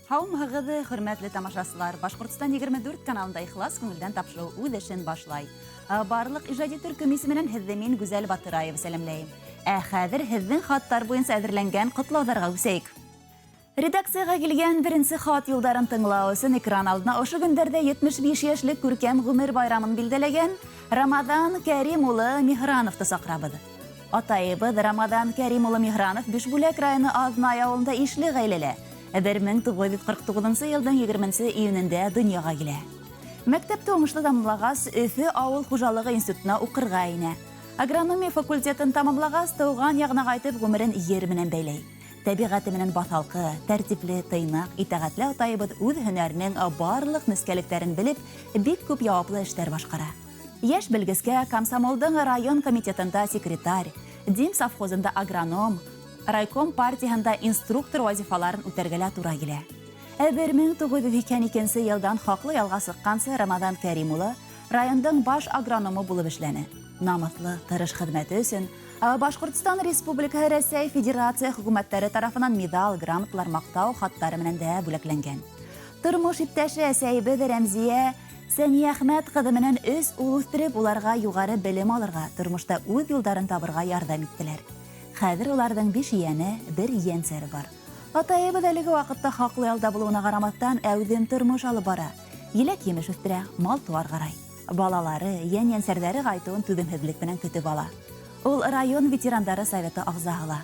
Һаумыһығыҙ, хөрмәтле тамашасылар! Башҡортостан 24 каналында «Ихлас күңелдән» тапшырыу үҙ эшен башлай. Барлыҡ ижади төркөм исеменән һеҙҙе мин, Гүзәл Батыраева, сәләмләйем. Ә хәҙер һеҙҙең хаттар буйынса әҙерләнгән ҡотлауҙарға күсәйек. Редакцияға килгән беренсе хат юлдарын тыңлау өсөн экран алдына ошо көндәрҙә 75 йәшлек күркәм ғүмер байрамын билдәләгән Рамаҙан Кәрим улы Миһрановты саҡырабыҙ. Атайыбыҙ Рамаҙан Кәрим улы Миһранов Бишбүләк районы Аҙнай ауылында ишле ғаиләлә 1949 йылдың 20 июнендә донъяға килә. Мәктәпте уңышлы тамамлағас, Өфө ауыл хужалығы институтына уҡырға инә. Агрономия факультетын тамамлағас, тыуған яғына ҡайтып, ғүмерен ер менән бәйләй. Тәбиғәте менән баҫалҡы, тәртипле, тыйнаҡ, итәғәтле атайыбыҙ үҙ һөнәренең барлыҡ нескәлектәрен белеп, бик күп яуаплы эштәр башҡара. Йәш белгескә комсомолдың район комитетында секретарь, Дим совхозында агроном, райком партияһында инструктор вазифаларын үтәргә лә тура килә. Ә 1982 йылдан хаҡлы ялға сыҡҡансы Рамаҙан Кәрим улы райондың баш агрономы булып эшләне. Намыҫлы, тырыш хеҙмәте өсөн Башҡортостан Республикаһы, Рәсәй Федерация хөкүмәттәре тарафынан миҙал, грамоталар, маҡтау хаттары менән дә бүләкләнгән. Тормош иптәше әсәйебеҙ Рәмзиә Сәниәхмәт ҡыҙы менән өс ул үҫтереп, уларға юғары белем алырға, тормошта үҙ юлдарын табырға ярҙам иттеләр. Хәҙер уларҙың биш ейәне, бер ейәнсәре бар. Атайыбыҙ әлеге ваҡытта хаҡлы ялда булыуына ҡарамаҫтан, әүҙем тормош алып бара. Еләк-емеш үҫтерә, мал-тыуар ҡарай. Балалары, ейән-ейәнсәрҙәре ҡайтыуын түҙемһеҙлек менән көтөп ала. Ул район ветерандары советы ағзаһы ла.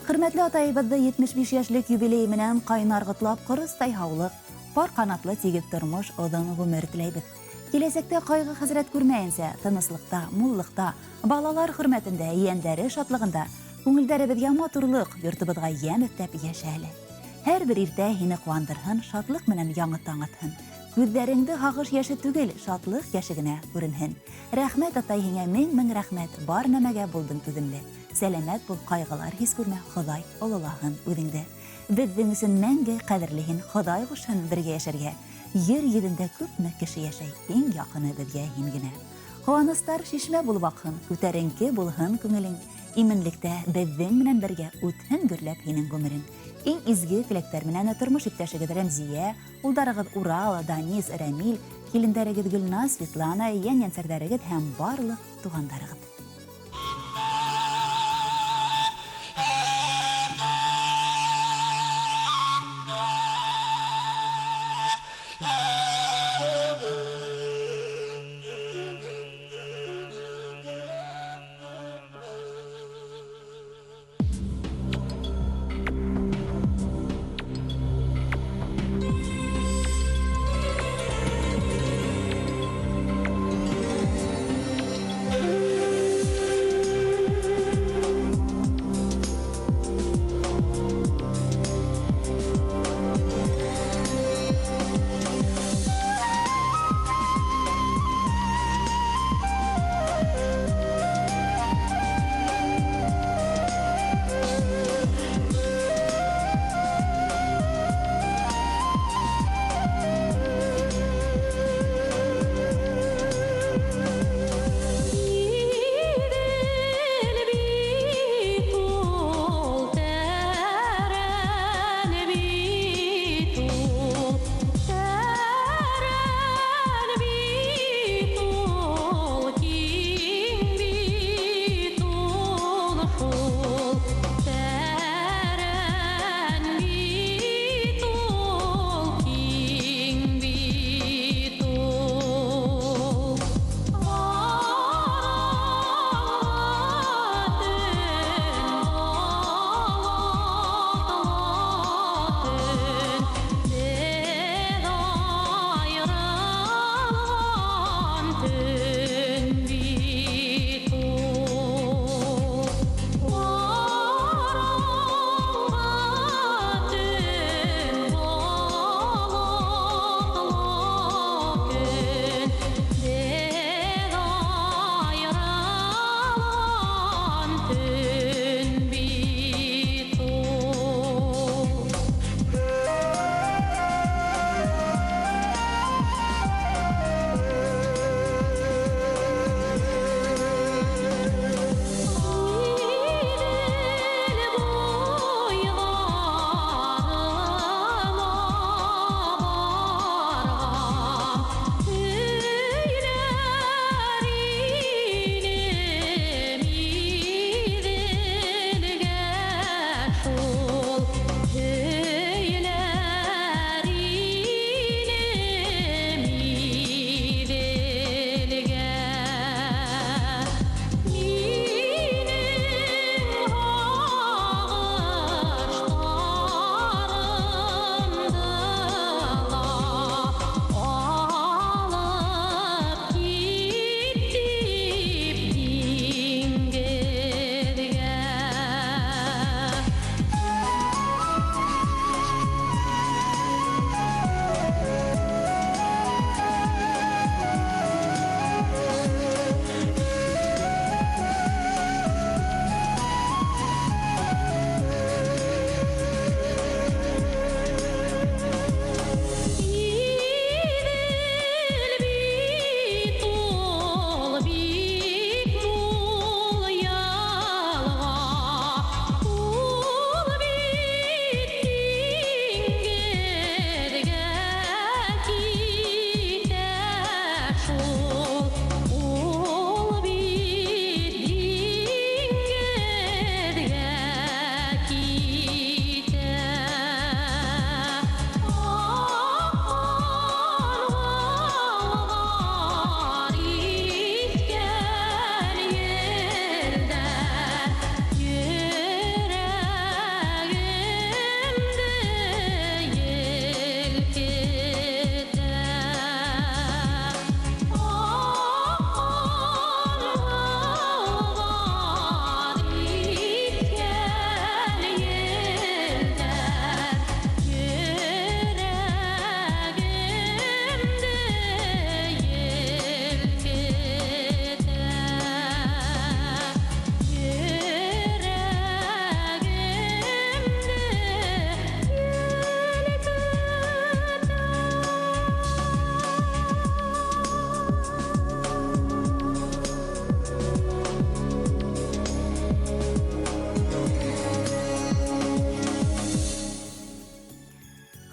Хөрмәтле атайыбыҙҙы 75 йәшлек юбилейы менән ҡайнар ҡотлап, ҡоростай һаулыҡ, пар ҡанатлы тигеҙ тормош, оҙон ғүмер теләйбеҙ. Киләсәктә ҡайғы-хәсрәт күрмәйенсә, тыныслыҡта, муллыҡта, балалар хөрмәтендә, ейәндәре шатлығында, күңелдәребеҙгә матурлыҡ, йортобоҙға йәм өҫтәп йәшә әле. Һәр бер иртә һине ҡыуандырһын, шатлыҡ менән яңы таң атһын. Күҙҙәреңде һағыш йәше түгел, шатлыҡ йәше генә күренһен. Рәхмәт, атай, һиңә мең-мең рәхмәт, бар нәмәгә булдың түҙемле. Сәләмәт бул, ҡайғылар һис күрмә, Хоҙай ололаһын үҙеңде. Беҙҙең өсөн мәңге ҡәҙерле һин, Хоҙай ҡушһын бергә йәшәргә. Ер йөҙөндә күпме кеше йәшәй, иң яҡыны беҙгә һин генә. Ҡыуаныстар шишмә булып аҡһын, күтәренке булһын күңелең. Именлектә беҙҙең менән бергә үтһен гөрләп һинең ғүмерең. Иң изге теләктәр менән тормош иптәшегеҙ Рәмзиә, улдарығыҙ Урал, Данис, Рәмил, килендәрегеҙ Гөлназ, Светлана, ейән-ейәнсәрҙәрегеҙ һәм барлыҡ туғандарығыҙ.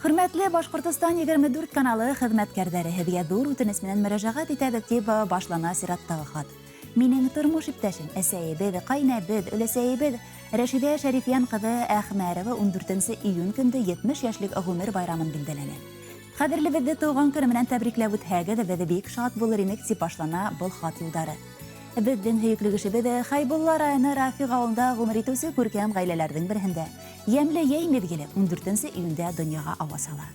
Хөрмәтле Башҡортостан 24 каналы хеҙмәткәрҙәре, һеҙгә ҙур үтенес менән мөрәжәғәт итәбеҙ, тип башлана сираттағы хат. Минең тормош иптәшем, әсәйебеҙ, ҡайнәбеҙ, өләсәйебеҙ Рәшиҙә Шәрифйән ҡыҙы Әхмәрова 14 июнь көндө 70 йәшлек ғүмер байрамын билдәләне. Ҡәҙерлебеҙҙе тыуған көнө менән тәбрикләп үтһәгеҙ, беҙ бик шат булыр инек, тип башлана был хат юлдары. Беҙҙең һөйөклө кешебеҙ Хәйбулла районы Рафиҡ ауылында ғүмер итеүсе күркәм ғаиләләрҙең береһендә йәмле йәй миҙгеле 14 июндә донъяға ауаз һала.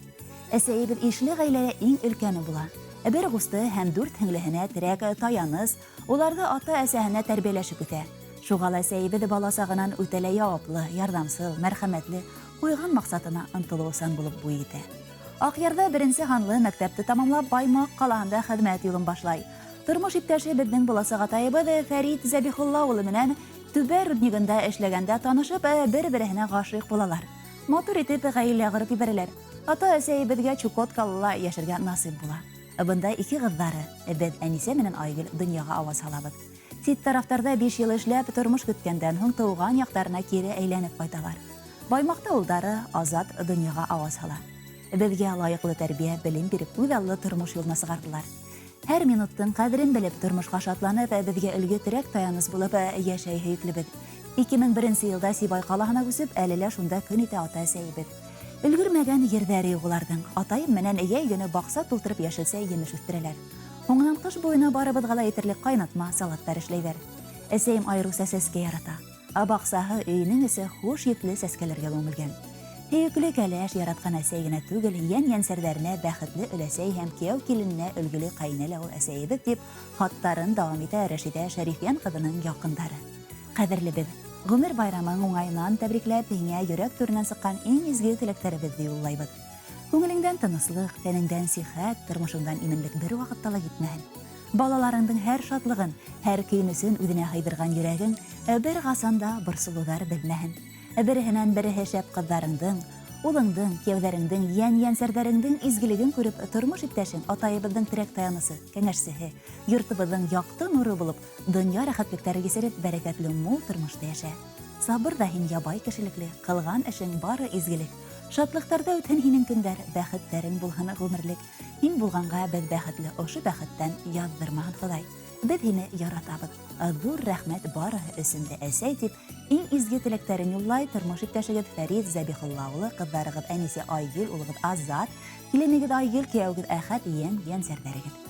Әсәйебеҙ ишле ғаиләлә иң өлкәне була. Бер ҡусты һәм дүрт һеңлеһенә терәк, таяныс, уларҙы ата-әсәһенә тәрбиәләшеп үҫә. Шуға ла әсәйебеҙ бала сағынан үтә лә яуаплы, ярҙамсыл, мәрхәмәтле, ҡуйған маҡсатына ынтылыусан булып буй етә. Аҡъярҙа беренсе һанлы мәктәпте тамамлап, Баймаҡ ҡалаһында хеҙмәт юлын башлай. Тормош иптәше беҙҙең буласаҡ атайыбыҙ Фәрит Зәбихулла улы менән Түбә руднигында эшләгәндә танышып, бер-береһенә ғашиҡ булалар. Матур итеп ғаилә ҡороп ебәрәләр. Ата-әсәйебеҙгә Чукоткалала йәшәргә насип була. Бында ике ҡыҙҙары, беҙ Әнисә менән Айгөл донъяға ауаз һалабыҙ. Сит тарафтарҙа 5 йыл эшләп, тормош көткәндән һуң тыуған яҡтарына кире әйләнеп ҡайталар. Баймаҡта улдары Азат донъяға ауаз һала. Беҙгә лайыҡлы тәрбиә, белем биреп, үҙ аллы тормош юлына сығарҙылар. Һәр минуттың ҡәҙерен белеп, тормошҡа шатланып, беҙгә өлгө терәк таяныс булып йәшәй һөйөклөбөҙ. 2001 йылда Сибай ҡалаһына күсеп, әле лә шунда көн итә ата-әсәйебеҙ. Өлгөрмәгән ерҙәре юҡ уларҙың. Атайым менән йәй көнө баҡса тултырып йәшелсә емеш үҫтерәләр. Һуңынан ҡыш буйына барыбыҙға ла етерлек ҡайнатма, салаттар эшләйҙәр. Әсәйем айырыуса сәскә ярата. Ә баҡсаһы өйөнөң эсе хуш еҫле сәскәләргә күмелгән. Һөйөклө кәләш яратҡан әсәй генә түгел, йән-йәнсәрҙәренә бәхетле өләсәй һәм кейәү килененә өлгөлө ҡәйнә лә ул әсәйебеҙ, тип хаттарын дауам итә Рәшиҙә Шәрифйән ҡыҙының яҡындары. Ҡәҙерлебеҙ, ғүмер байрамың уңайынан тәбрикләп, һиңә йөрәк түренән сыҡҡан иң изге теләктәребеҙҙе юллайбыҙ. Күңелеңдән тыныслыҡ, тәнеңдән сихәт, тормошоңдан именлек бер ваҡытта ла китмәһен. Балаларыңдың һәр шатлығын, һәр көйөнөсөн үҙенә һыйҙырған йөрәгең бер ҡасан да борсолоуҙар белмәһен. Береһенән береһе шәп ҡыҙҙарыңдың, улыңдың, кейәүҙәреңдең, йән-йәнсәрҙәреңдең изгелеген күреп, тормош иптәшең, атайыбыҙҙың терәк таянысы, кәңәшсеһе, йортобоҙҙоң яҡты нуры булып, донъя рәхәтлектәре кисереп, бәрәкәтле мул тормошта йәшә. Сабыр ҙа һин ябай кешелекле, ҡылған эшең бары изгелек. Шатлыҡтарҙа үтһен һинең көндәр, бәхеттәрең булһын ғүмерлек. Һин булғанға беҙ бәхетле, ошо бәхеттән яҙҙырмаһын Хоҙай. Беҙ һине яратабыҙ. Ҙур рәхмәт барыһы өсөн дә, әсәй, тип иң изге теләктәрен юллай тормош иптәшегеҙ Фәрит Зәбихулла улы, ҡыҙҙарығыҙ Әнисе Айгөл, улығыҙ Азат, киленегеҙ Айгөл, кейәүегеҙ Әхәт, йән-йәнсәрҙәрегеҙ.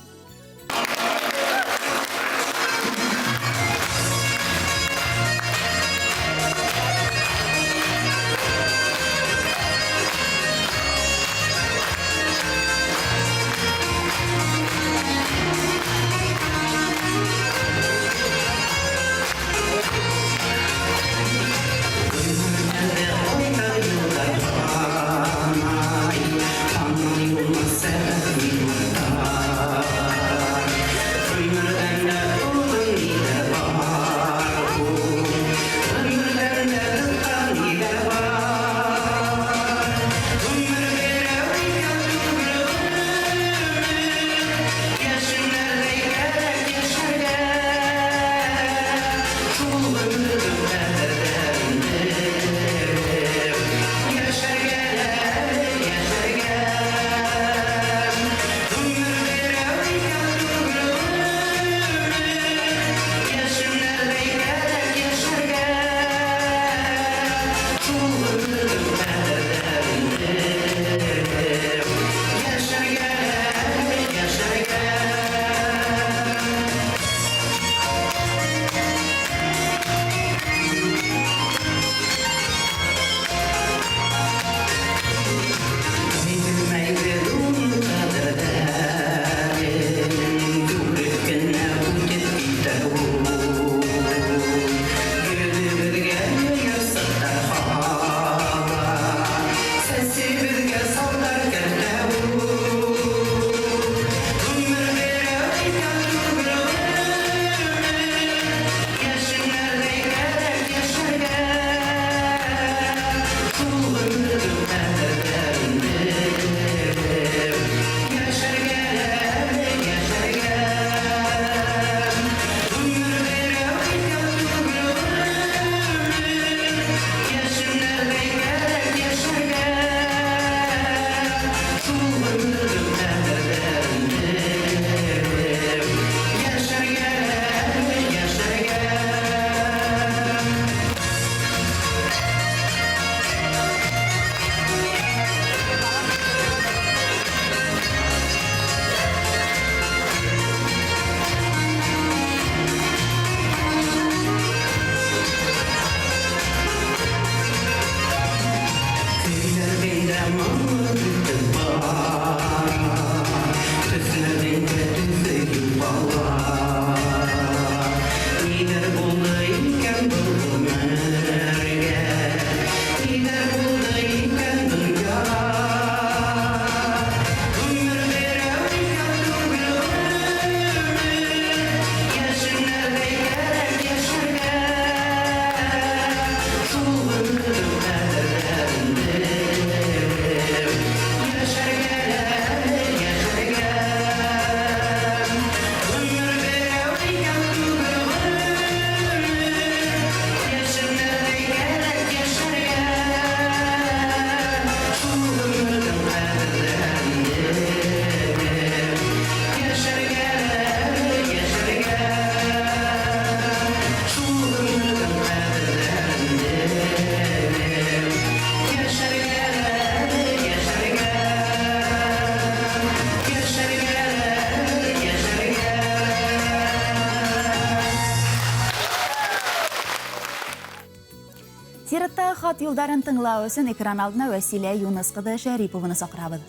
Хат юлдарын тыңлау өсөн экран алдына Вәсилә Юныс ҡыҙы Шәрипованы саҡырабыҙ.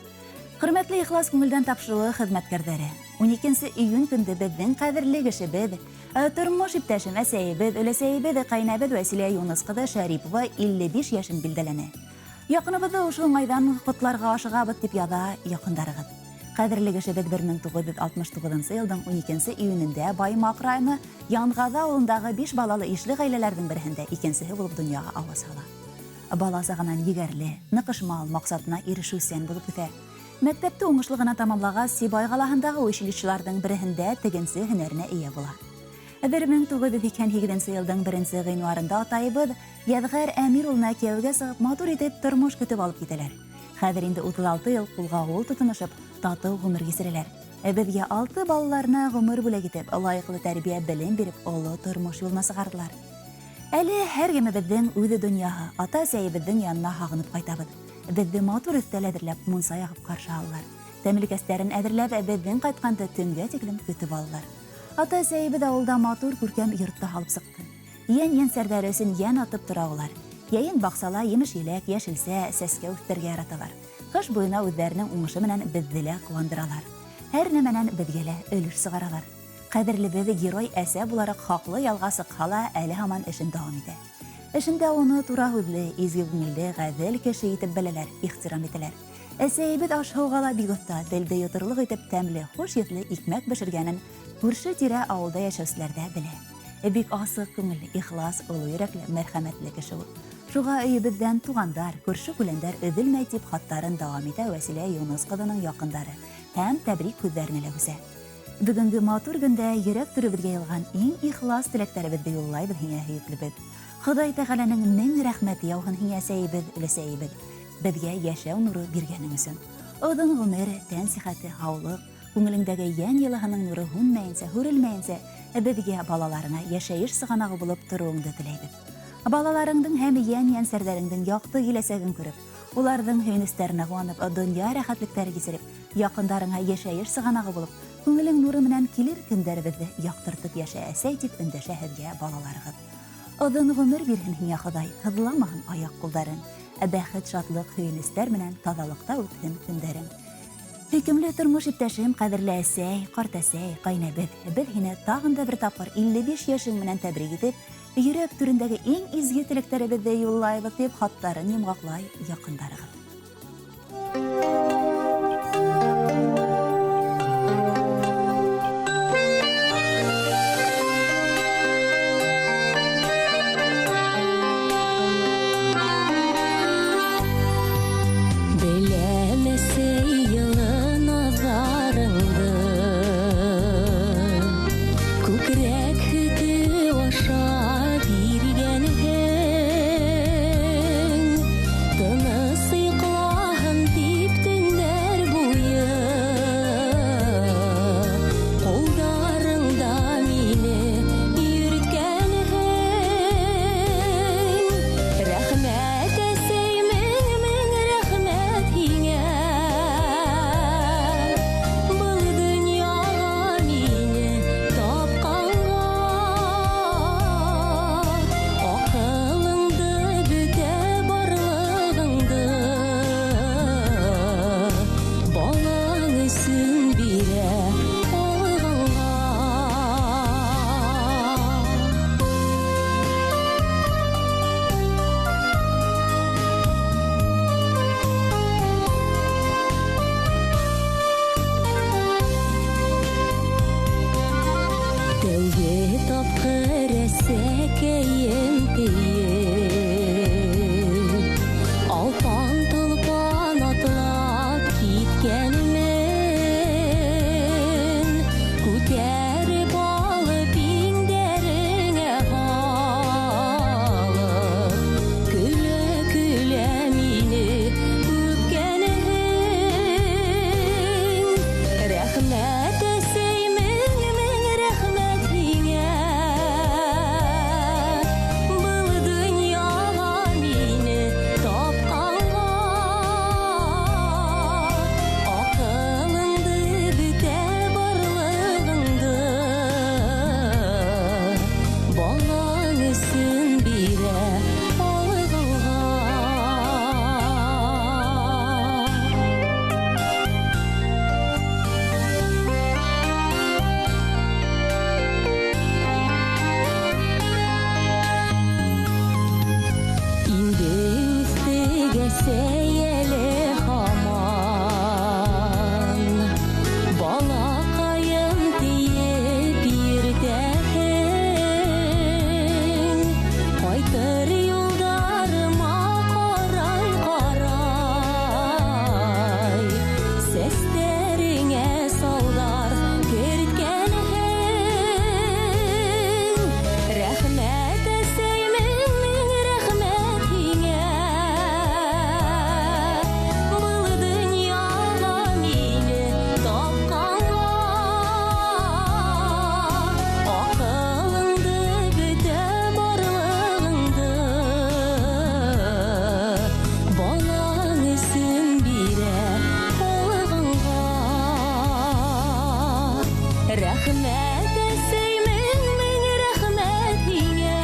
Хөрмәтле Ихлас күңелдән тапшырыуы хеҙмәткәрҙәре, 12 июнь көндө беҙҙең ҡәҙерле кешебеҙ, тормош иптәшем, әсәйебеҙ, өләсәйебеҙ, ҡәйнәбеҙ Вәсилә Юныс ҡыҙы Шәрипова 55 йәшен билдәләне. Яҡыныбыҙҙы ошо уңайҙан ҡотларға ашығабыҙ, тип яҙа яҡындарығыҙ. Ҡәҙерле кешебеҙ 1969 йылдың 12 июнендә Баймаҡ районы Янғаҙы ауылындағы 5 балалы ишле ғаиләләрҙең береһендә икенсеһе булып донъяға ауаз һала. Бала сағынан егәрле, ныҡышмал, маҡсатына ирешеүсән булып үҫә. Мәктәпте уңышлы ғына тамамлағас, Сибай ҡалаһындағы училищеларҙың береһендә тегенсе һөнәренә эйә була. 1988 йылдың 1 ғинуарында атайыбыҙ Йәҙғәр Әмир улына кейәүгә сығып, матур итеп тормош көтөп алып китәләр. Хәҙер инде 36 йыл ҡулға ҡул тотоношоп, татыу ғүмер кисерәләр. Беҙгә 6 балаларына ғүмер бүләк итеп, лайыҡлы тәрбиә, белем биреп, оло тормош юлына сығарҙылар. Әле һәр кемебеҙҙең үҙе донъяһы, ата-әсәйебеҙҙең янына һағынып ҡайтабыҙ. Беҙҙе матур өҫтәл әҙерләп, мунса яғып ҡаршы алалар. Тәмлекәстәрен әҙерләп, беҙҙең ҡайтҡанды төнгә тиклем көтөп алалар. Ата-әсәйебеҙ ауылда матур күркәм йортта һалып сыҡты. Йән-йәнсәрҙәре өсөн йән атып тора улар. Йәйен баҡсала емеш-еләк, йәшелсә, сәскә үҫтерергә яраталар. Ҡыш буйына үҙҙәренең уңышы менән беҙҙе лә ҡыуандыралар. Һәр нәмәнән беҙгә лә өлөш сығаралар. Ҡәҙерлебеҙ герой әсә булараҡ хаҡлы ялға сыҡһа ла, әле һаман эшен дауам итә. Эшендә уны тура һүҙле, изге күңелле, ғәҙел кеше итеп беләләр, ихтирам итәләр. Әсәйебеҙ аш-һыуға ла бик оҫта, телде йоторлоҡ итеп тәмле, хуш еҫле икмәк бешергәнен күрше-тирә ауылда йәшәүселәр ҙә белә. Бик асыҡ күңелле, ихлас, оло йөрәкле, мәрхәмәтле кеше ул. Шуға өйөбөҙҙән туғандар, күрше-күләндәр өҙөлмәй, тип хаттарын дауам итә Вәсилә Юныс ҡыҙының яҡындары һәм тәбрик һүҙҙәренә лә күсә. Бөгөнгө матур көндә йөрәк түребеҙгә йылған иң ихлас теләктәребеҙҙе юллайбыҙ һиңә, һөйөклөбөҙ. Хоҙай Тәғәләнең мең рәхмәте яуһын һиңә, әсәйебеҙ, өләсәйебеҙ. Беҙгә йәшәү нуры биргәнең өсөн. Оҙон ғүмер, тән сихәте, һаулыҡ, күңелеңдәге йән йылыһының нуры һүнмәйенсә, һүрелмәйенсә, беҙгә, балаларыңа йәшәйеш сығанағы булып тороуыңды теләйбеҙ. Балаларыңдың һәм йән-йәнсәрҙәреңдең яҡты киләсәген күреп, уларҙың һөйөнөстәренә ҡыуанып, донъя рәхәтлектәре кисереп, яҡындарыңа йәшәйеш сығанағы булып, күңелең нуры менән килер көндәребеҙҙе яҡтыртып йәшә, әсәй, тип өндәшә һеҙгә балаларығыҙ. Оҙон ғүмер бирһен һиңә Хоҙай, һыҙламаһын аяҡ ҡулдарын, бәхет, шатлыҡ, һөйөнөстәр менән таҙалыҡта үтһен көндәрең. Һөйкөмлө тормош иптәшем, ҡәҙерле әсәй, ҡарт әсәй, ҡәйнәбеҙ, беҙ һине тағын да бер тапҡыр 55 йәшең менән тәбрик итеп, йөрәк түрендәге иң изге теләктәребеҙҙе юллайбыҙ, тип хаттарын йомғаҡлай яҡындарығыҙ. Тыныс Рәхмәт, әсәй, мең-мең рәхмәт һиңә.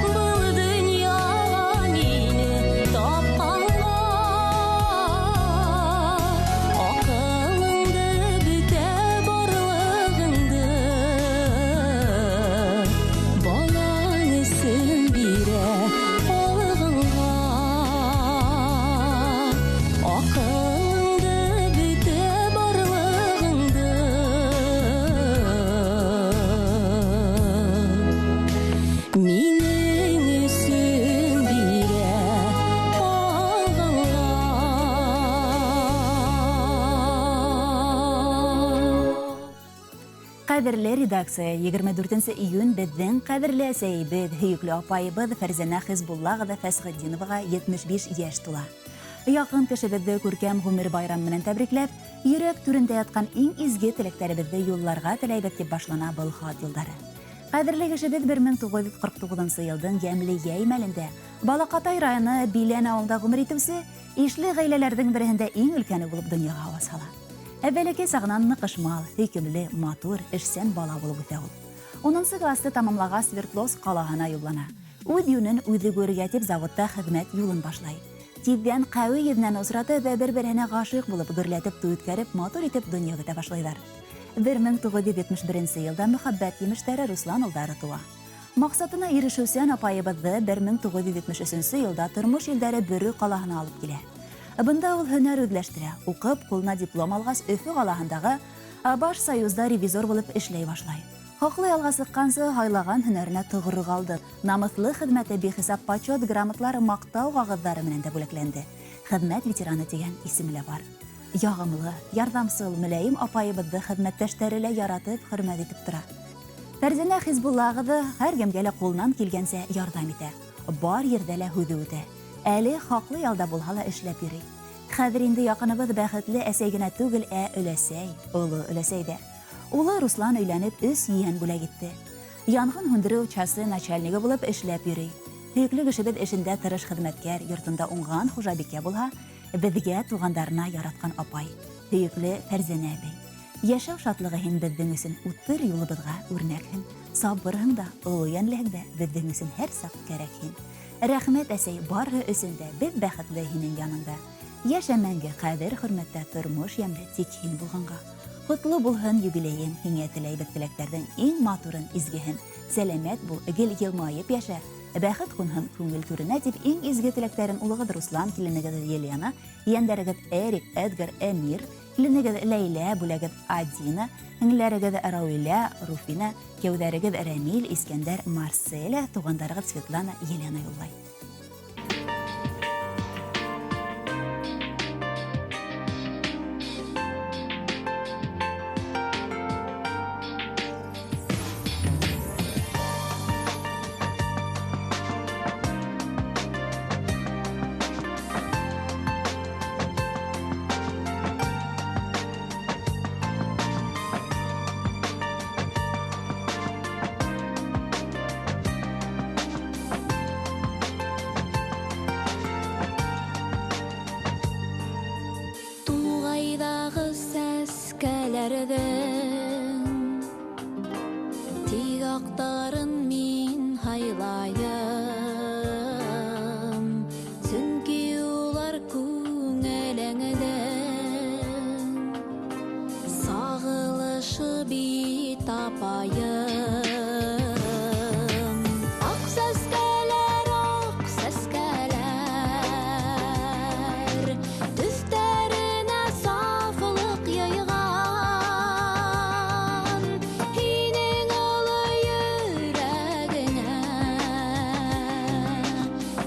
Был донъяға мине тапҡанға. Аҡылыңды, бөтә барлығыңды балаң өсөн бирә алғанға. Аҡылыңды, бөтә барлығыңды минең өсөн бирә алғанға. Ҡәҙерле редакция, 24 июнь беҙҙең ҡәҙерле әсәйебеҙ, һөйөклө апайыбыҙ Фәрзәнә Хизбулла ҡыҙы Фәсхетдиноваға 75 йәш тула. Яҡын кешебеҙҙе күркәм ғүмер байрамы менән тәбрикләп, йөрәк түрендә ятҡан иң изге теләктәребеҙҙе юлларға теләйбеҙ тип башлана был хат юлдары. Ҡәҙерле кешебеҙ 1949 йылдың йәмле йәй мәлендә Балаҡатай районы Билән ауылында ғүмер итеүсе ишле ғаиләләрҙең береһендә иң өлкәне булып донъяға ауаз һала. Ә бәләкәй сағынан ныҡышмал, һөйкөмлө, матур, эшсән бала булып үҫә ул. 10 класты тамамлағас Свердловск ҡалаһына юллана. Үҙ йүнен үҙе күрергә тип заводта хеҙмәт юлын башлай. Тиҙҙән ҡәүи йөҙөнән осратып, бер-береһенә ғашиҡ булып, гөрләтеп туй үткәреп, матур итеп донъя көтә башлайҙар. 1971 йылда мөхәббәт емештәре Руслан улдары тыуа. Маҡсатына ирешеүсән апайыбыҙҙы 1973 йылда тормош елдәре Бөрө ҡалаһына алып килә. Бында ул һөнәр үҙләштерә, уҡып, ҡулына диплом алғас, Өфө ҡалаһындағы Баш Союзда ревизор булып эшләй башлай. Хаҡлы ялға сыҡҡансы һайлаған һөнәренә тоғро ҡалды. Намыҫлы хеҙмәте бихисап почет грамоталары, маҡтау ҡағыҙҙары менән дә бүләкләнде. Хеҙмәт ветераны тигән исеме лә бар. Яғымлы, ярҙамсыл, мөләйем апайыбыҙҙы хеҙмәттәштәре лә яратып, хөрмәт итеп тора. Фәрзәнә Хизбулла ҡыҙы һәр кемгә лә ҡулынан килгәнсә ярҙам итә. Бар ерҙә лә һүҙе үтә. Әле хаҡлы ялда булһа ла эшләп йөрөй. Хәҙер инде яҡыныбыҙ бәхетле әсәй генә түгел, ә өләсәй, оло өләсәй ҙә. Улы Руслан өйләнеп 3 ейән бүләк итте. Янғын һүндереү часы начальнигы булып эшләп йөрөй. Һөйөклө кешебеҙ эшендә тырыш хеҙмәткәр, йортонда уңған хужабикә булһа, беҙгә туғандарына яратҡан апай, һөйөклө Фәрзәнә әбей. Йәшәү шатлығы һин беҙҙең өсөн утыр юлыбыҙға үрнәкһең, сабырһың да, оло йәнлеһең дә беҙҙең өсөн һәр саҡ кәрәк һин. Рәхмәт, әсәй, барыһы өсөн дә беҙ бәхетле һинең яныңда. Йәшә мәңге ҡәҙер-хөрмәттә, тормош йәмле тик һин булғанға. Ҡотло булһын юбилейың, һиңә теләйбеҙ теләктәрҙең иң матурын, изгеһен. Сәләмәт бул, гел йылмайып йәшә. Бәхет ҡунһын күңел түренә тип иң изге теләктәрен улығыҙ Руслан, киленегеҙ Елена, ейәндәрегеҙ Эрик, Эдгар, Эмир, киленегеҙ Ләйлә, бүләгеҙ Адина, һеңлеләрегеҙ Рауилә, Руфина, кәүҙәрегеҙ Рәмил, Искәндәр, Марселя, туғандарығыҙ Светлана, Елена юллай. Туғайҙағы сәскәләрҙең тик аҡтарын мин һайлайым, сөнки улар күңелеңдең сағылышы бит, апайым. Аҡ сәскәләр, аҡ сәскәләр, төҫтәренә сафлыҡ йыйған, һинең оло йөрәгеңә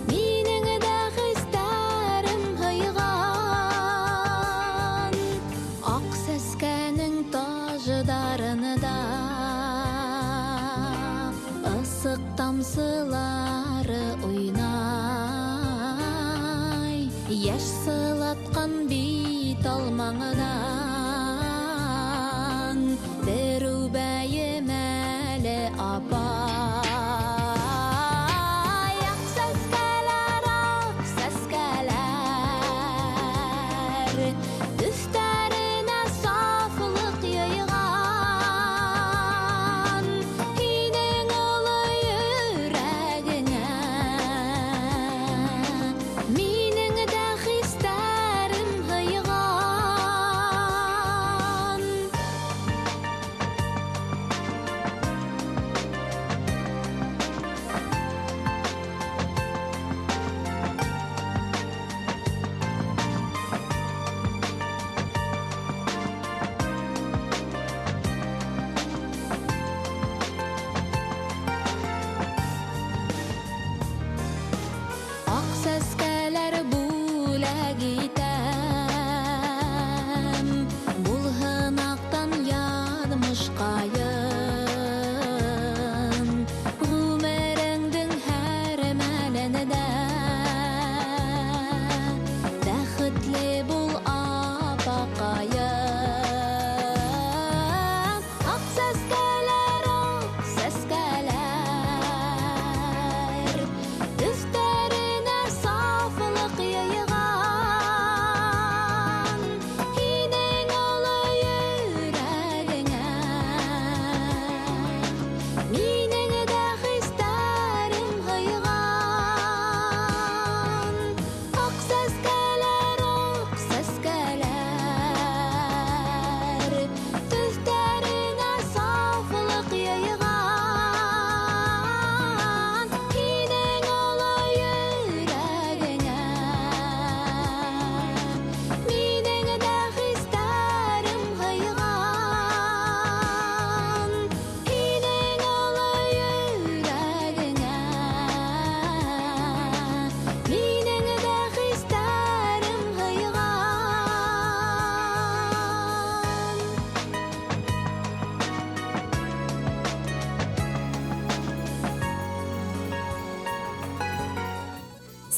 минең дә хистәрем һыйған. Аҡ сәскәнең таждарында ысыҡ тамсылары уйнай, йәш сылатҡан бит алмаңдан бер үбәйем әле, апай. Аҡ сәскәләр, аҡ сәскәләр, төҫтәренә сафлыҡ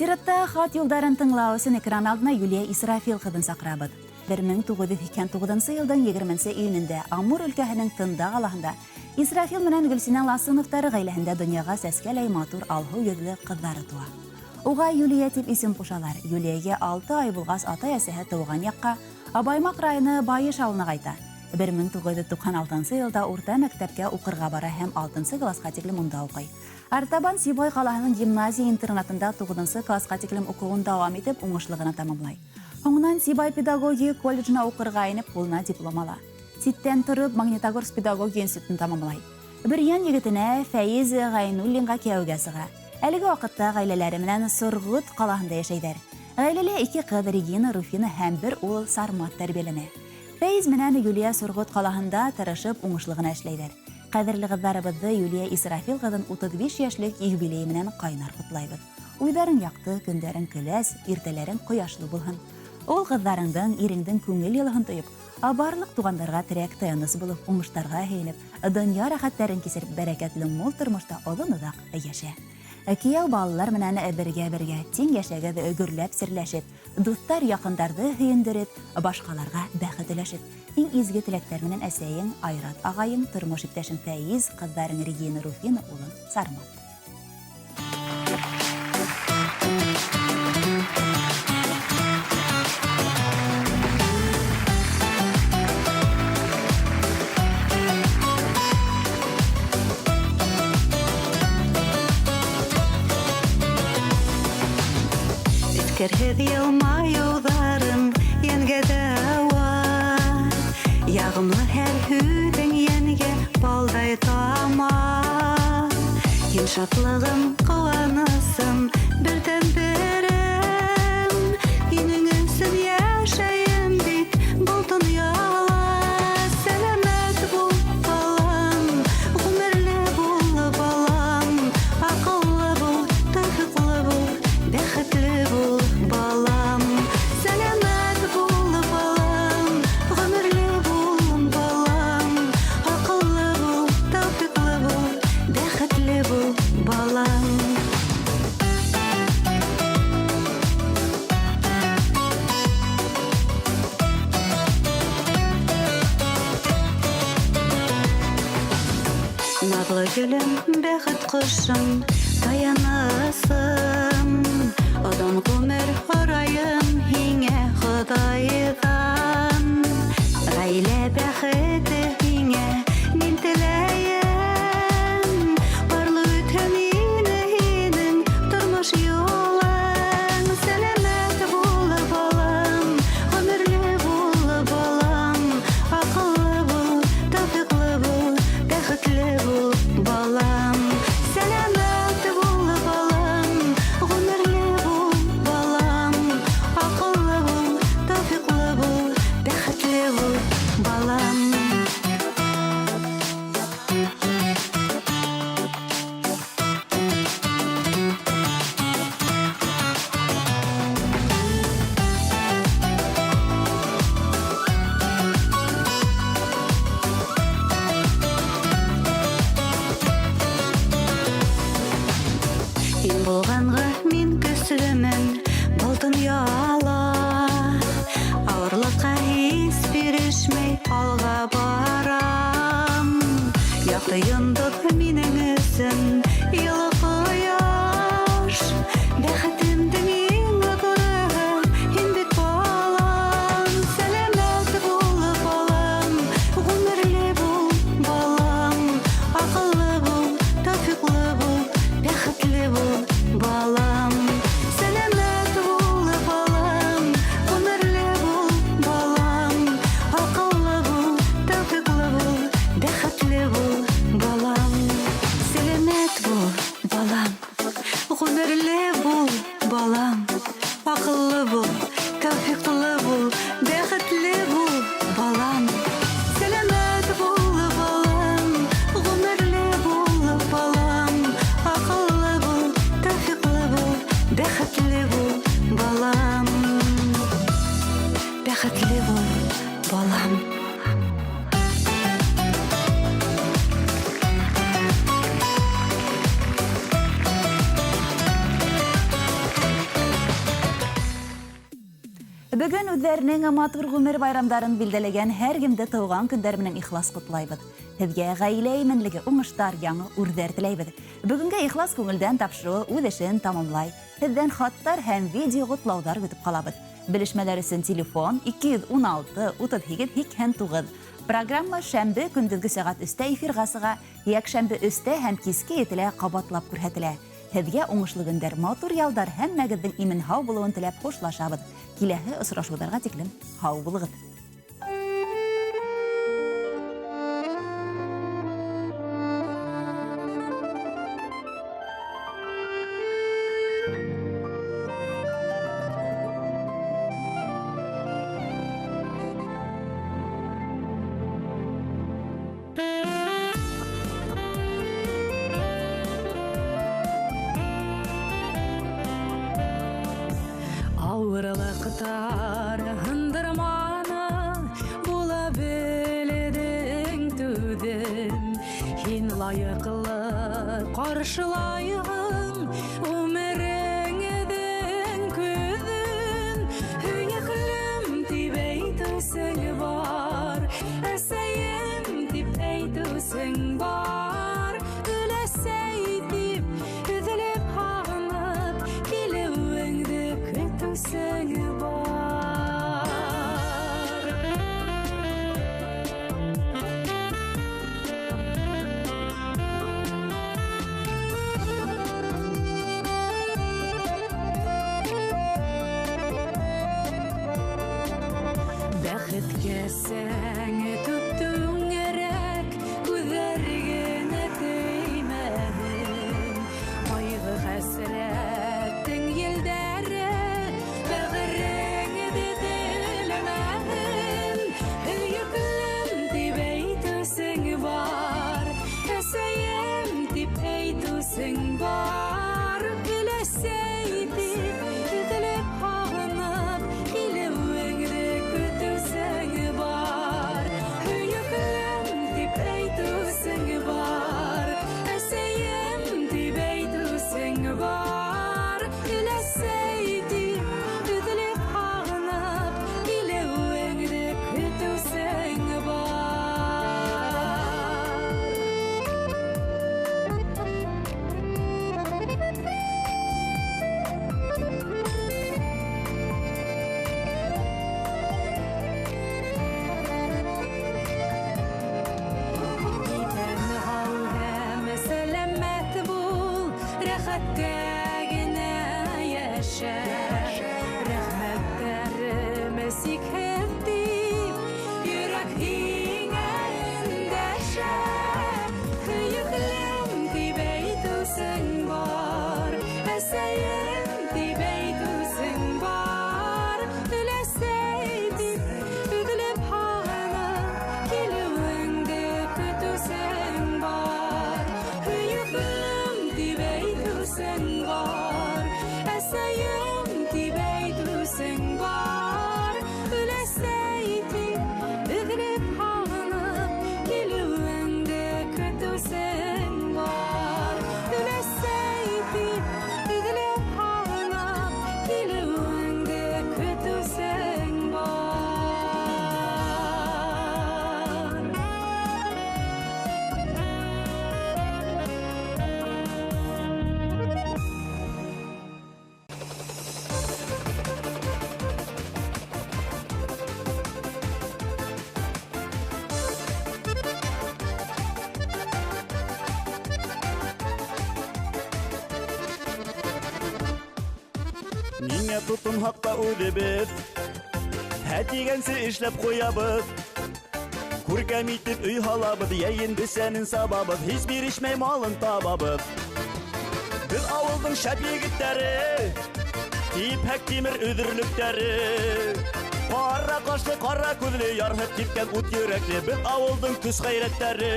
Сиратта хат юлдарын тыңлау өсөн экран алдына Юлия Исрафил ҡыҙын саҡырабыҙ. 1989 йылдың 20 июнендә Амур өлкәһенең Тында ҡалаһында Исрафил менән Гөлсинә Ласыновтары ғаиләһендә донъяға сәскәләй матур алһыу йөҙлө ҡыҙҙары тыуа. Уға Юлия тип исем ҡушалар. Юлиягә 6 ай булғас атай-әсәһе тыуған яҡҡа Баймаҡ районы Байыш ауылына ҡайта. 1996 йылда урта мәктәпкә уҡырға бара һәм 6 класҡа тиклем унда уҡый. Артабан Сибай ҡалаһының гимназия интернатында 9 класҡа тиклем уҡыуын дауам итеп, уңышлы ғына тамамлай. Һуңынан Сибай педагогия колледжына уҡырға инеп, ҡулына диплом ала. Ситтән тороп Магнитогорск педагогия институтын тамамлай. Бөрйән егетенә Фәиз Ғәйнуллинға кейәүгә сыға. Әлеге ваҡытта ғаиләләре менән Сорғот ҡалаһында йәшәйҙәр. Ғаиләлә 2 ҡыҙ Регина, Руфина һәм бер ул Сармат тәрбиәләнә. Фәиз менән Юлия Сорғот ҡалаһында тырышып уңышлы ғына эшләйҙәр. Ҡәҙерле ҡыҙҙарыбыҙҙы Юлия Исрафил ҡыҙын 35 йәшлек юбилейы менән ҡайнар ҡотлайбыҙ. Уйҙарың яҡты, көндәрең көләс, иртәләрең ҡояшлы булһын. Ул ҡыҙҙарыңдың, иреңдең күңел йылыһын тойоп, барлыҡ туғандарға терәк таяныс булып, уңыштарға һөйөнөп, донъя рәхәттәрен кисереп, бәрәкәтле мул тормошта оҙон-оҙаҡ йәшә. Кейәү балалар менән бергә-бергә тиң йәшәгеҙ, гөрләп серләшеп, дуҫтар яҡындарҙы һөйөндөрөп, башҡаларға бәхет өләшеп, иң изге теләктәр менән әсәйең Айрат ағайың, тормош иптәшең Фәиз, ҡыҙҙарың Регина, Руфина, улың Сармат. Эскерһеҙ йылмайыуҙарың йәнгә дауа, яғымлы һәр һүҙең йәнгә балдай тама. Һин шатлығым, ҡыуанысым, берҙән-берем, һинең өсөн йәшәйем бит был донъяла. Сәләмәт бул, балам, ғүмерле бул, балам, аҡыллы бул, тәүфиҡлы бул, бәхетле бул, балам. Сәләмәт бул, балам, ғүмерле бул, балам, аҡыллы бул, тәүфиҡлы бул, бәхетле бул, балам. Наҙлы гөлөм, бәхет ҡошом, таянысым, оҙон ғүмер һорайым һиңә Хоҙайҙан. Ғаилә бәхете һиңә мин теләйем, парлы үтһен ине һинең тормош юлың. Сәләмәт бул, балам, ғүмерле бул, балам, аҡыллы бул, тәүфиҡлы бул, бәхетле бул, балам. Сәләмәт бул, балам, ғүмерле бул, балам, аҡыллы бул, тәүфиҡлы бул, бәхетле бул, балам. Һин булғанға мин көслөмөн был донъяла, ауырлыҡҡа һис бирешмәй алға барам. Яҡты йондоҙ минең өсөн йылы ҡояш, бәхетемдең иң ҙурыһы һин бит, балам. Сәләмәт бул, балам, ғүмерле бул, балам, аҡыллы бул, тәүфиҡлы бул, бәхетле бул, балам. Сәләмәт бул, балам, ғүмерле бул, балам, аҡыллы бул, тәүфиҡлы бул, бәхетле бул, балам. Сәләмәт бул, балам, ғүмерле бул, балам, аҡыллы бул, тәүфиҡлы бул, бәхетле бул, балам. Сәләмәт бул, балам, ғүмерле бул, балам, аҡыллы бул, тәүфиҡлы бул, бәхетле бул, балам. Бәхетле бул, балам. Бөгөн үҙҙәренең матур ғүмер байрамдарын билдәләгән һәр кемде тыуған көндәр менән ихлас ҡотлайбыҙ. Һеҙгә ғаилә именлеге, уңыштар, яңы үрҙәр теләйбеҙ. Бөгөнгә ихлас күңелдән тапшырыуы үҙ эшен тамамлай. Һеҙҙән хаттар һәм видео ҡотлауҙар көтөп ҡалабыҙ. Белешмәләр өсөн телефон 216 38 89. Программа шәмбе көндөҙгө сәғәт 3-тә эфирға сыға, йәкшәмбе 3-тә һәм киске 7-лә ҡабатлап күрһәтелә. Һеҙгә уңышлы көндәр, матур ялдар, һәммәгеҙҙең имен һау булыуын теләп хушлашабыҙ. Киләһе осрашыуҙарға тиклем һау булығыҙ. Ауырлыҡтар һындырманы, була белдең түҙем. Һин лайыҡлы ҡаршылайһың ғүмереңдең көҙөн. Һөйөклөм тип әйтеүсең бар, әсәйем тип әйтеүсең бар. Өләсәй тип өҙөлөп һағынып килеүеңде көтөүсең бар. Бәхеткә сәң түп-түңәрәк, күҙҙәр генә теймәһен. Ҡайғы-хәсрәттең елдәре бәғереңде телмәһен. Һөйөклөм тип әйтеүсең бар, әсәйем тип әйтеүсең бар. Өләсәй тип өҙөлөп һағынып килеүеңде көтөүсең бар. Һөйөклөм тип әйтеүсең бар, әсәйем тип әйтеүсең бар. Өләсәй тип өҙөлөп һағынып килеүеңде көтөүсең бар. Иҫән һау һәм сәләмәт бул, рәхәттә генә йәшә. Рәхмәттәрем сикһеҙ тип, йөрәк һиңә өндәшә. Һөйөклөм тип әйтеүсең бар, әсәйем тип әйтеүсең бар. Өләсәй тип өҙөлөп һағынып килеүеңде көтөүсең бар. Һөйөклөм тип әйтеүсең бар, әсәйем тип әйтеүсең бар. Өләсәй тип өҙөлөп һағынып килеүеңде көтөүсең бар. Өләсәй тип өҙөлөп һағынып килеүеңде көтөүсең бар. Ниңә тотонһаҡ та үҙебеҙ, һә тигәнсе эшләп ҡуябыҙ. Күркәм итеп өй һалабыҙ, йәйен бесәнен сабабыҙ, һис бирешмәй малын табабыҙ. Беҙ ауылдың шәп егеттәре, типһәк тимер өҙөрлөктәре. Ҡара ҡашлы, ҡара күҙле, ярһып типкән ут йөрәкле, беҙ ауылдың көс ғәйрәттәре.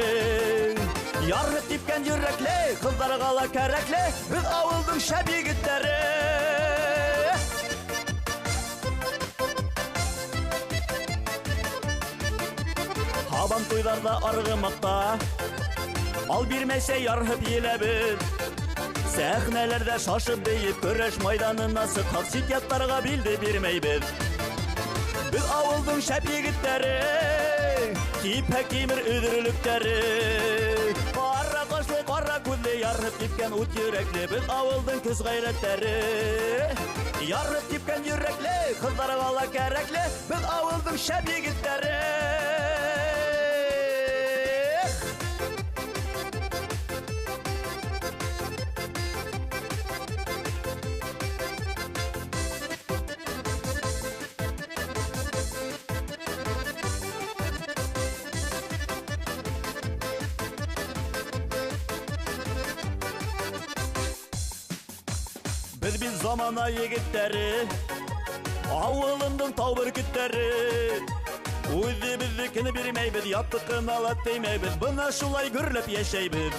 Ярһып типкән йөрәкле, ҡыҙҙарға ла кәрәкле, беҙ ауылдың шәп егеттәре. Һабан туйҙарҙа арғымаҡта, ал бирмәйсә ярһып еләбеҙ. Сәхнәләрҙә шашып бейеп, көрәш майҙанына сыҡһаҡ, сит яттарға билде бирмәйбеҙ. Беҙ ауылдың шәп егеттәре, Типһәк тимер өҙөрлөктәре. Ҡара ҡашлы, ҡара күҙле, Ярһып типкән ут йөрәкле, Беҙ ауылдың көс ғәйрәттәре. Ярһып типкән йөрәкле, Ҡыҙҙарға ла кәрәкле, Беҙ ауылдың шәп егеттәре. Беҙ бит замана егеттәре, ауылымдың тау бөркөттәре. Үҙебеҙҙекен бирмәйбеҙ, яттыҡына ла теймәйбеҙ, бына шулай гөрләп йәшәйбеҙ.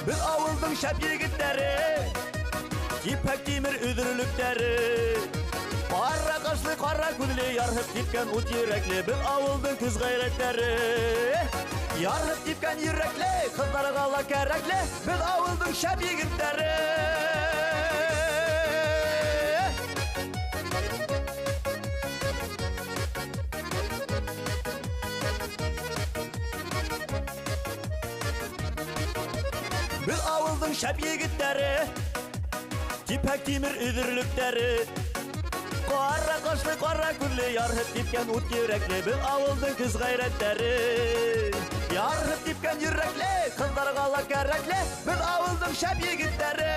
Беҙ ауылдың шәп егеттәре, типһәк тимер өҙөрлөктәре. Ҡара ҡашлы, ҡара күҙле, ярһып типкән ут йөрәкле, беҙ ауылдың көс ғәйрәттәре. Ярһып типкән йөрәкле, ҡыҙҙарға ла кәрәкле, беҙ ауылдың шәп егеттәре. Беҙ ауылдың шәп егеттәре, типһәк тимер өҙөрлөктәре. Ҡара ҡашлы, ҡара күҙле, ярһып типкән ут йөрәкле, беҙ ауылдың көс ғәйрәттәре. Ярһып типкән йөрәкле, ҡыҙҙарға ла кәрәкле, беҙ ауылдың шәп егеттәре.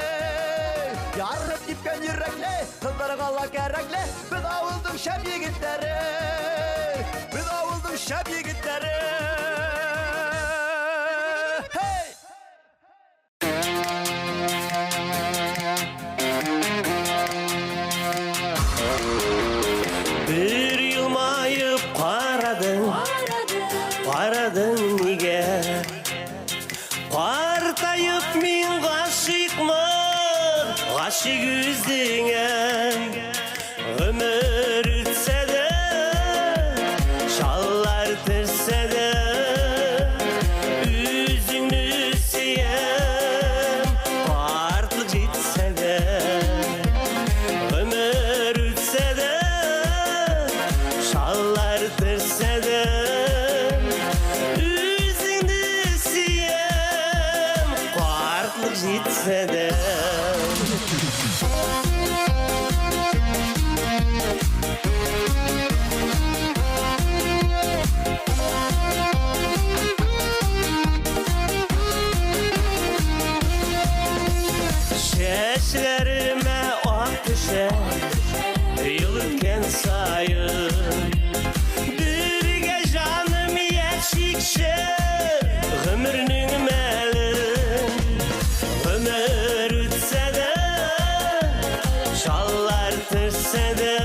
Ярһып типкән йөрәкле, ҡыҙҙарға ла кәрәкле, беҙ ауылдың шәп егеттәре. Беҙ ауылдың шәп егеттәре. Бер йылмайып ҡарадың, ҡарадың нигә? Ҡартайып мин ғашиҡмын, ғашиҡ үҙеңә. Ғүмер үтсә дә, шаллар төшсә дә, үҙеңде сөйәм, ҡартлыҡ етсә дә. Ғүмер үтсә дә, шаллар төшсә дә, үҙеңде сөйәм, ҡартлыҡ етсә дә. Шәшләремә аҡ төшә, йыл үткән сайын. Бергә жаным йәшикше, ғүмернең мәлен. Ғүмер үтсә дә, шаллар төшсә дә,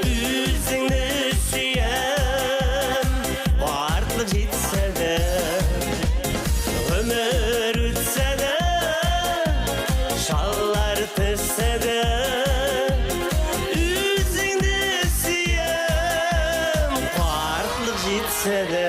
үҙеңде сөйәм, ҡартлыҡ етсә дә. Ғүмер үтсә дә, шаллар төшсә дә, үҙеңде сөйәм, ҡартлыҡ етсә дә.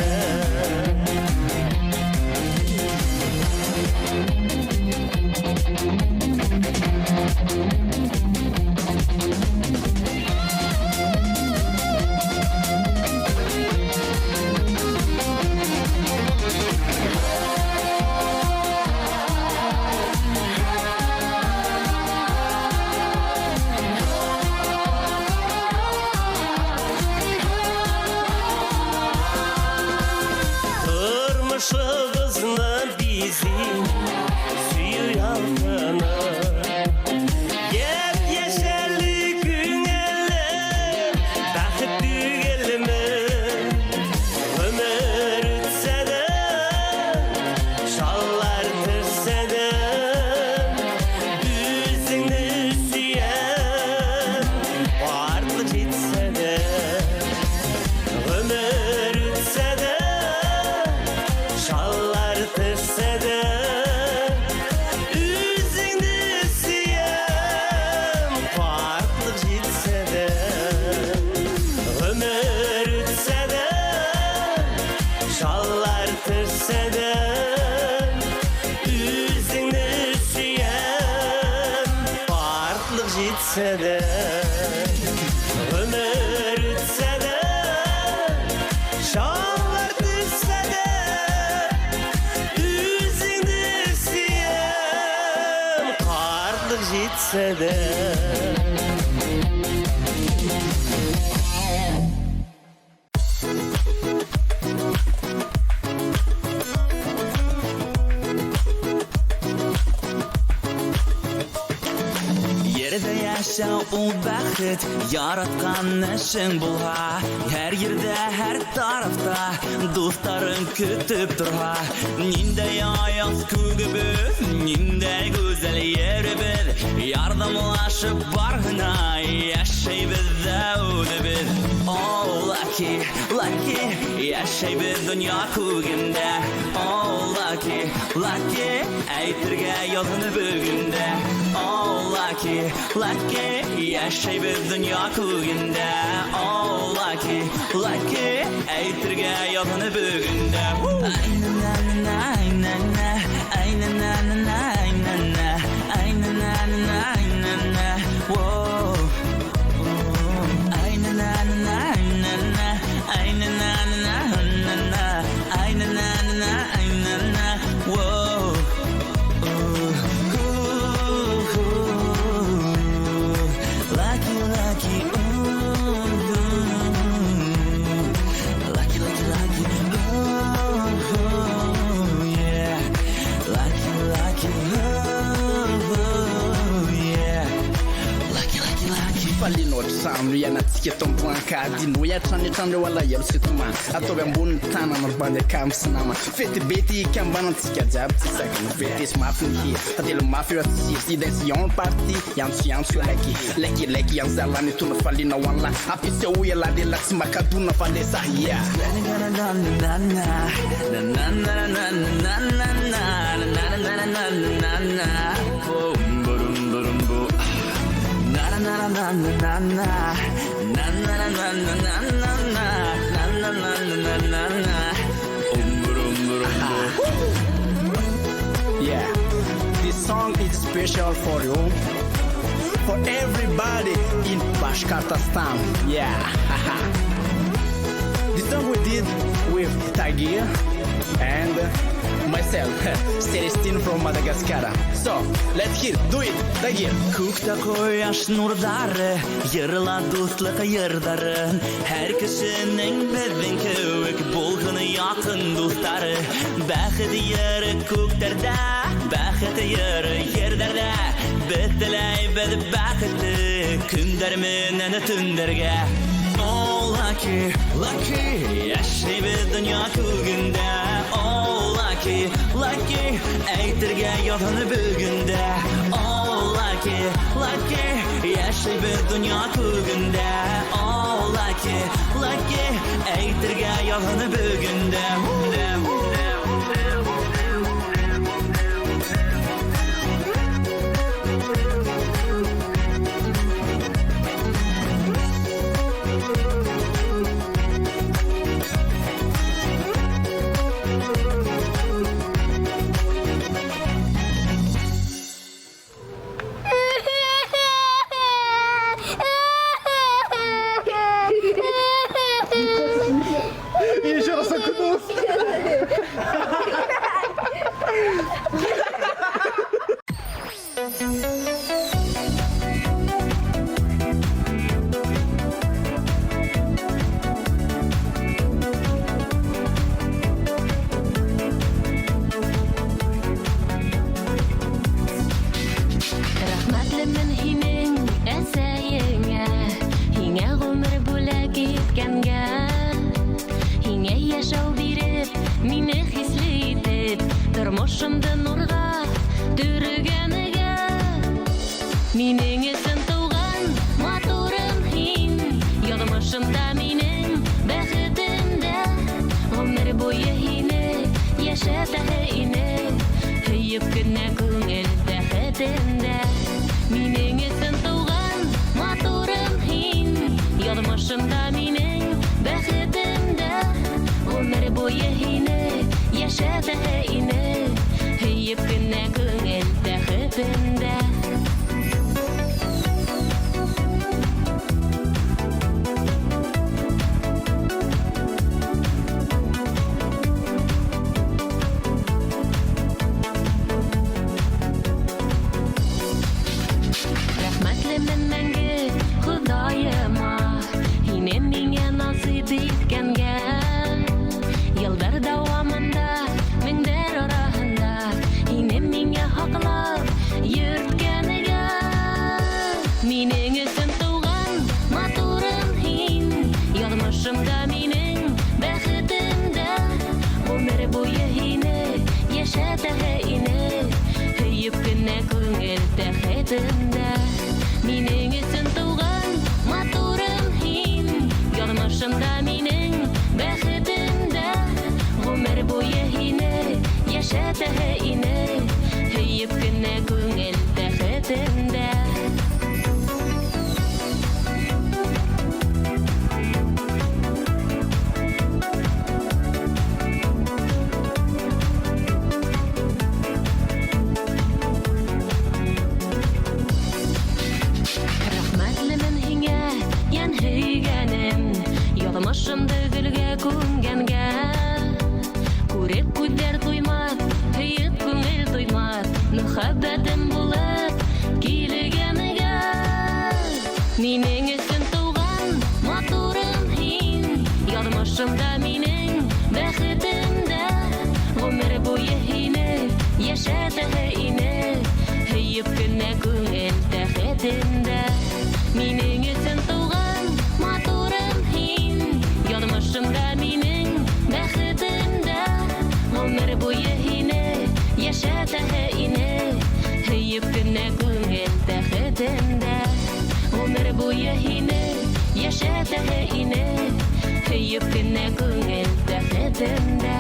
үтсә дә. Ерҙә йәшәү ул бәхет, яратҡан эшең булһа, һәр ерҙә, һәр тарафта дуҫтарың көтөп торһа, ниндәй аяҙ күгебеҙ, ниндәй гүзәл еребеҙ, ярҙамлашып барһына йәшәйбеҙ ҙә үҙебеҙ. О, лаки, лаки, йәшәйбеҙ донъя күгендә. О, лаки, лаки, әйтергә яҙһын бөгөн дә. О, лаки, лаки, йәшәйбеҙ донъя күгендә. О, лаки, лаки, әйтергә яҙһын бөгөн дә. Ай, на, на, на, на, ай, на, на, на, на, на, ай, на, на, на, на, на, воу. Ай, на, на, на, на, на, ай, на, на, на, на, на, ай, на, на, на, на, на, воу. Lucky, lucky, ooh, lucky, lucky, lucky, ooh, yeah. Lucky, lucky, ooh, yeah. Lucky, lucky, lucky. Falino trano ianantsika eto amboankady no hiatrano hatrano eo alahelo sy tomany ataovy ambony tanana ry bandy akamo sy namana fety be ty ikambanantsika jiaby tsy sakana fety sy mafy ny hira tantely mafy eo atsisy idention party iantso iantso io laiky laiky laiky ianzalany tona falina ho an'lahy ampiseho ialahy lehilahy tsy makadona fa le sahy yeah. Yeah, this song is special for you, for everybody in Bashkortostan. Yeah, this song we did with Tagir and myself, Celestine from Madagascar. So let's hear, do it, Tagir. Күктә ҡояш нурҙары, йырла дуҫлыҡ йырҙарын. Һәр кешенең беҙҙең кеүек булһын яҡын дуҫтары. Бәхет йыры күктәрҙә, бәхет йыры ерҙәрҙә. Беҙ теләйбеҙ бәхетте көндәр менән төндәргә. О, лаки, лаки, йәшәйбеҙ донъя күгендә. О, лаки, лаки, әйтергә яҙһын бөгөн дә. О, лаки, лаки, йәшәйбеҙ донъя күгендә. О, лаки, лаки, әйтергә яҙһын бөгөн дә. Еще раз окунулся. Рәхмәтлемен һинең әсәйеңә, һиңә ғүмер бүләк иткәнгә. Һиңә йәшәү биреп, мине хисле итеп, тормошомдо нурға төргәнгә. Минең өсөн тыуған матурым һин, яҙмышым да минең бәхетем дә. Ғүмер буйы һине йәшәтәһе ине, һөйөп кенә күңел тәхетендә. Минең өсөн тыуған матурым һин, яҙмышым да минең бәхетем дә. Ғүмер буйы һине йәшәтәһе ине, һөйөп кенә күңел тәхетендә. Яҙмышымда минең бәхетем дә. Ғүмер буйы һине йәшәтәһе ине, һөйөп кенә күңел тәхетендә. Минең өсөн тыуған матурым һин, яҙмышымда минең бәхетем дә. Ғүмер буйы һине йәшәтәһе ине, һөйөп кенә күңел тәхетендә. Рәхмәтлемен һиңә, йән һөйгәнем, яҙмышымды гөлгә күмгәнгә. Күреп күҙҙәр туймаҫ, һөйөп күңел туймаҫ, мөхәббәтем булып килгәнгә. Минең өсөн тыуған матурым һин, яҙмышымда минең бәхетем дә. Ғүмер буйы һине йәшәтәһе ине, һөйөп кенә күңел тәхетендә. Минең өсөн тыуған матурым һин, яҙмышымда минең бәхетем дә. Ғүмер буйы һине йәшәтәһе ине, һөйөп кенә күңел тәхетендә. Ғүмер буйы һине йәшәтәһе ине, һөйөп кенә күңел тәхетендә.